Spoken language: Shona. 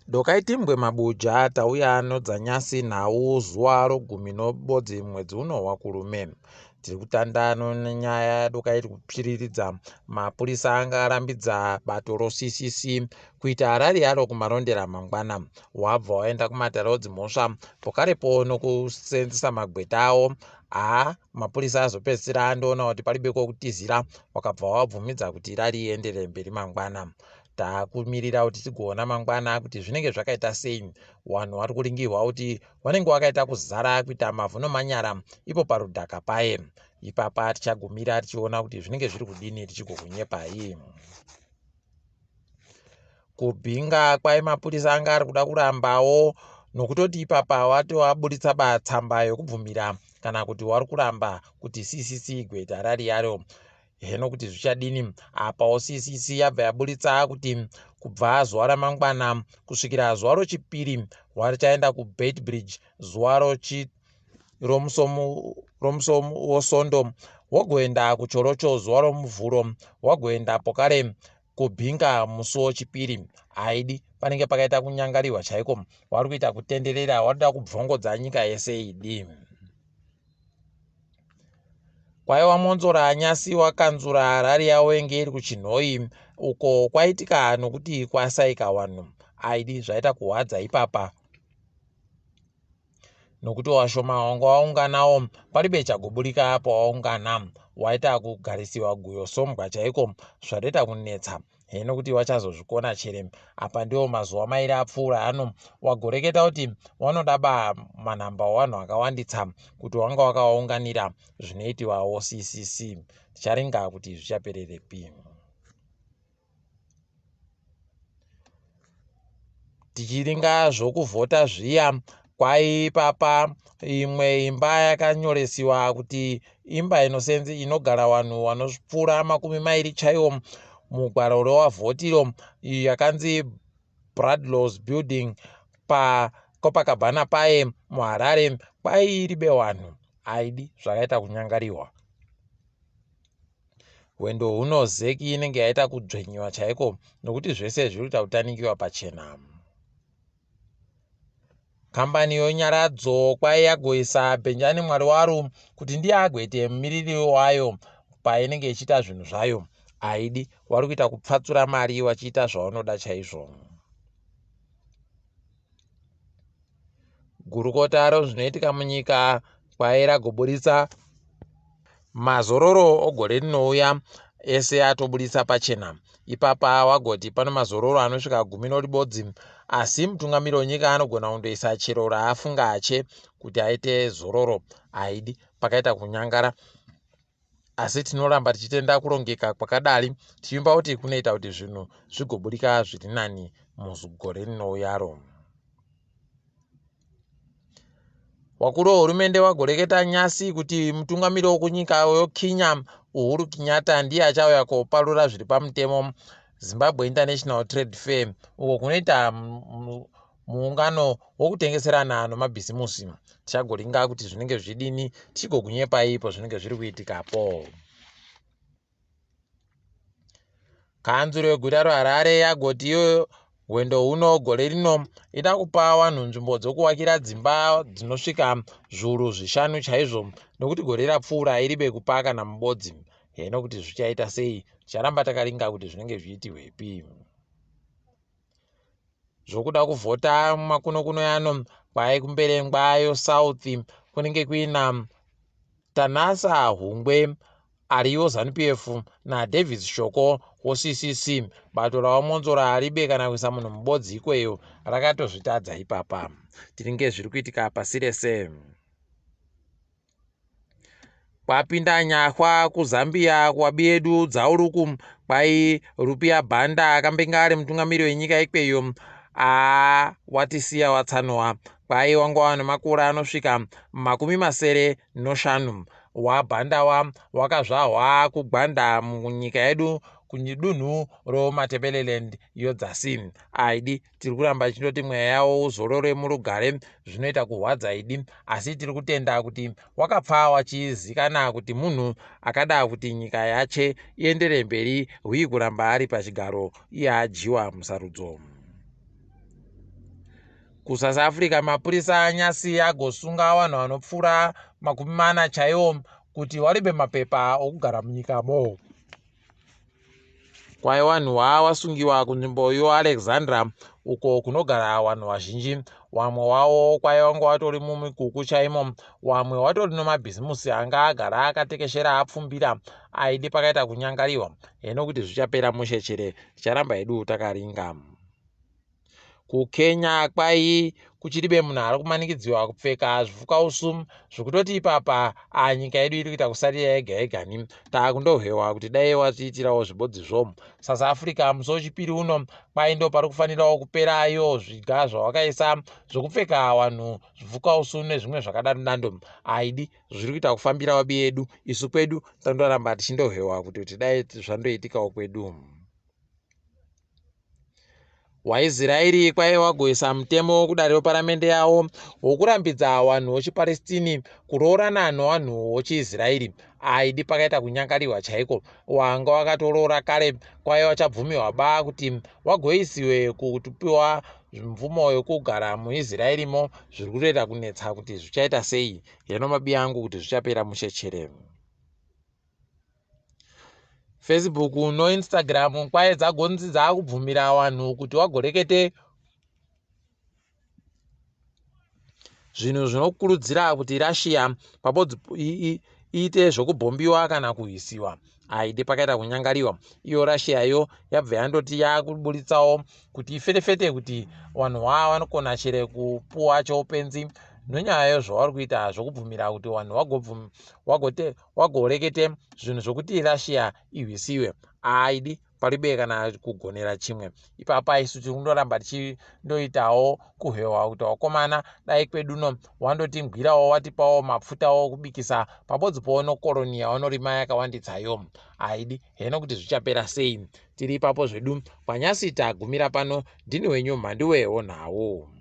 Dokai timbwe mabuja tauya nodzanyasi nhau zuva rogumi nobodzi mwedzi uno waKurume. Tiri kutanda nenyaya dokai iri kupfiriridza mapurisa anga arambidza bato roCCC kuita rari yaro kuMarondera mangwana. Wabva waenda kumatare odzimhosva pokarepo nokusenzesa magweta awo. Haa mapurisa azopedzisira andoona kuti palibe kwokutizira wakabva wabvumidza kuti rari ienderere mberi mangwana. Takumirira kuti tigoona mangwana kuti zvinenge zvakaita sei. Wanhu wari kuringirwa kuti wanenge wakaita kuzara kuita mavhu nomanyara ipo parudhaka paye. Ipapa tichagumira tichiona kuti zvinenge zviri kudini tichigokunyepai. Kubhinga kwai mapurisa anga ari kuda kurambawo nokutoti ipapa watoaburitsa tsamba yokubvumira kana kuti wari kuramba kuti CCC igweta rari yaro. Heno kuti zvichadini apawo CCC yabva yaburitsa kuti kubva zuva ramangwana kusvikira zuva rochipiri warichaenda kuBeitbridge zuva romusi wosondo wagoenda kuChorocho zuva roMuvhuro wagoenda pokare kuBhinga musi wochipiri. Haidi panenge pakaita kunyangariwa chaiko wari kuita kutenderera warikuda kubvongodza nyika yese idi. Kwaiwa Monzora nyasi wakanzura rari yavo inge iri kuChinhoyi uko kwaitika nokuti kwasaika vanhu. Aidi zvaita kuhwadza ipapa nokuti washoma wanga waunganawo paribe chagoburika apo waungana waita kugarisiwa guyo sombwa chaiko zvatoita kunetsa heno kuti wachazozvikona chere apa ndiwo mazuva mairi apfuura ano wagoreketa kuti wanoda ba manhamba owanhu akawanditsa kuti wanga wakawaunganira zvinoitiwawo CCC ticharinga kuti zvichapererepi. Tichiringa zvokuvhota zviya kwaipapa imwe imba yakanyoresiwa kuti imba inosenzi inogara vanhu vanopfuura 20 chaiwo mugwaro rewavhotiro yakanzi Bradlow's Building paCopacabana paye muHarare kwairibe vanhu aidi zvakaita kunyangariwa. Hwendo huno zeki inenge yaita kudzvenyiwa chaiko nokuti zvese zviri kuita kutanikiwa pachena. Kambani yoNyaradzo kwai yagoisa Benjani Mwariwaru kuti ndiye agoite mumiriri wayo painenge ichiita zvinhu zvayo. Haidi wari kuita kupfatsura mari wachiita zvawanoda chaizvo. Gurukota rezvinoitika munyika kwai ragoburitsa mazororo ogore rinouya ese atoburitsa pachena. Ipapa wagoti pano mazororo anosvika 11 asi mutungamiri wenyika anogona kundoisa chero raafunga ache kuti aite zororo. Haidi pakaita kunyangara asi tinoramba tichitenda kurongeka kwakadari tichivimba kuti kunoita kuti zvinhu zvigoburika zviri nani mugore rinouyaro. Wakuru wehurumende wagoreketa nyasi kuti mutungamiri wokunyika yoKenya Uhuru Kenyatta ndiye achauya koparura zviri pamutemo Zimbabwe International Trade Fair uko kunoita muungano wokutengeserana nomabhizimusi. Tichagoringa kuti zvinenge zvichidini tichigokunyepai ipo zvinenge zviri kuitikapo. Kanzuro yeguta reHarare yagoti iyo hwendo huno gore rino ida kupa vanhu nzvimbo dzokuvakira dzimba dzinosvika 5,000 chaizvo nokuti gore rapfuura iribe kupa kana mubodzi. Heno kuti zvichaita sei ticharamba takaringa kuti zvinenge zviitirwepi. Zvokuda kuvhota mumakuno kuno yano kwai kuMberengwa yoSouth kunenge kuina Tanasa Hungwe ariwo ZANU-PF naDavis Shoko woCCC. Bato ravaMonzora haribe kana kuisa munhu mubodzi ikweyo rakatozvitadza ipapa. Tiringe zviri kuitika pasi rese. Kwapinda nyahwa kuZambia kuwabi yedu dzauruku kwai Rupia Banda akambenge ari mutungamiri wenyika ikweyo aa watisiya watsanowa kwai wanga wava nemakore anosvika 75 waBhandawa wakazvahwa kuGwanda munyika yedu kudunhu roMatebeleland yodzasi. Aidi tiri kuramba tichindoti mweya yawo uzorore murugare zvinoita kuhwadza idi asi tiri kutenda kuti wakapfa wachizikana kuti munhu akada kuti nyika yache iendere mberi huyi kuramba ari pachigaro iye adyiwa musarudzo. KuSouth Africa mapurisa anyasi agosunga vanhu vanopfuura 40 chaiwo kuti waribe mapepa okugara munyikamo. Kwai wanhu wawasungiwa kunzvimbo yoAlexandra uko kunogara wanhu wazhinji. Wamwe wawo kwai wanga watori mumikuku chaimo, wamwe watori nomabhizimusi anga agara akatekeshera apfumbira aidi pakaita kunyangariwa. Heno kuti zvichapera mushe chere, ticharamba hedu takaringa. KuKenya kwai kuchiribe munhu ari kumanikidziwa kupfeka zvifukausu zvekutoti ipapa a nyika yedu iri kuita kusarira yega yegani taakundohwewa kuti dai watiitirawo zvibodzizvo. South Africa musi wechipiri uno kwai ndo pari kufanirawo kupera iyo zviga zvawakaisa zvokupfeka vanhu zvifukausu nezvimwe zvakadaro dando aidi zviri kuita kufambira wabi yedu isu kwedu tandoramba tichindohwewa kuti dai zvandoitikawo kwedu. WaIsraeri kwaive wagoisa mutemo kudare weparamende yavo wokurambidza vanhu vechiPalestini kuroorana nevanhu vechiIsraeri. Aidi pakaita kunyangariwa chaiko. Wanga wakatoroora kare kwaive wachabvumiwa ba kuti wagoisiwe kupiwa mvumo yokugara muIsraerimo zviri kutoita kunetsa kuti zvichaita sei. Heno mabi angu kuti zvichapera mushe chere. Facebook noInstagram kwaye dzagonzi dzaakubvumira vanhu kuti wagorekete zvinhu zvinokurudzira kuti Russia pabodzi iite zvokubhombiwa kana kuhwisiwa. Aidi pakaita kunyangariwa. Iyo Russia yo yabva yandoti yakuburitsawo kuti iferefete kuti vanhu vava vanokona chere kupuwa choupenzi nonyaya yezvavari kuita zvokubvumira kuti vanhu wagorekete zvinhu zvokuti Russia ihwisiwe. Aidi paribe kana kugonera chimwe ipapa isu tiri kundoramba tichindoitawo kuhwewa kuti wakomana dai kweduno wandotingwirawo watipawo mapfutawo okubikisa pabodzi pono koroni yawanorima yakawanditsayo. Aidi heno kuti zvichapera sei. Tiri ipapo zvedu kwanyasi tagumira pano. Ndini wenyu Mhanduwe wonhau.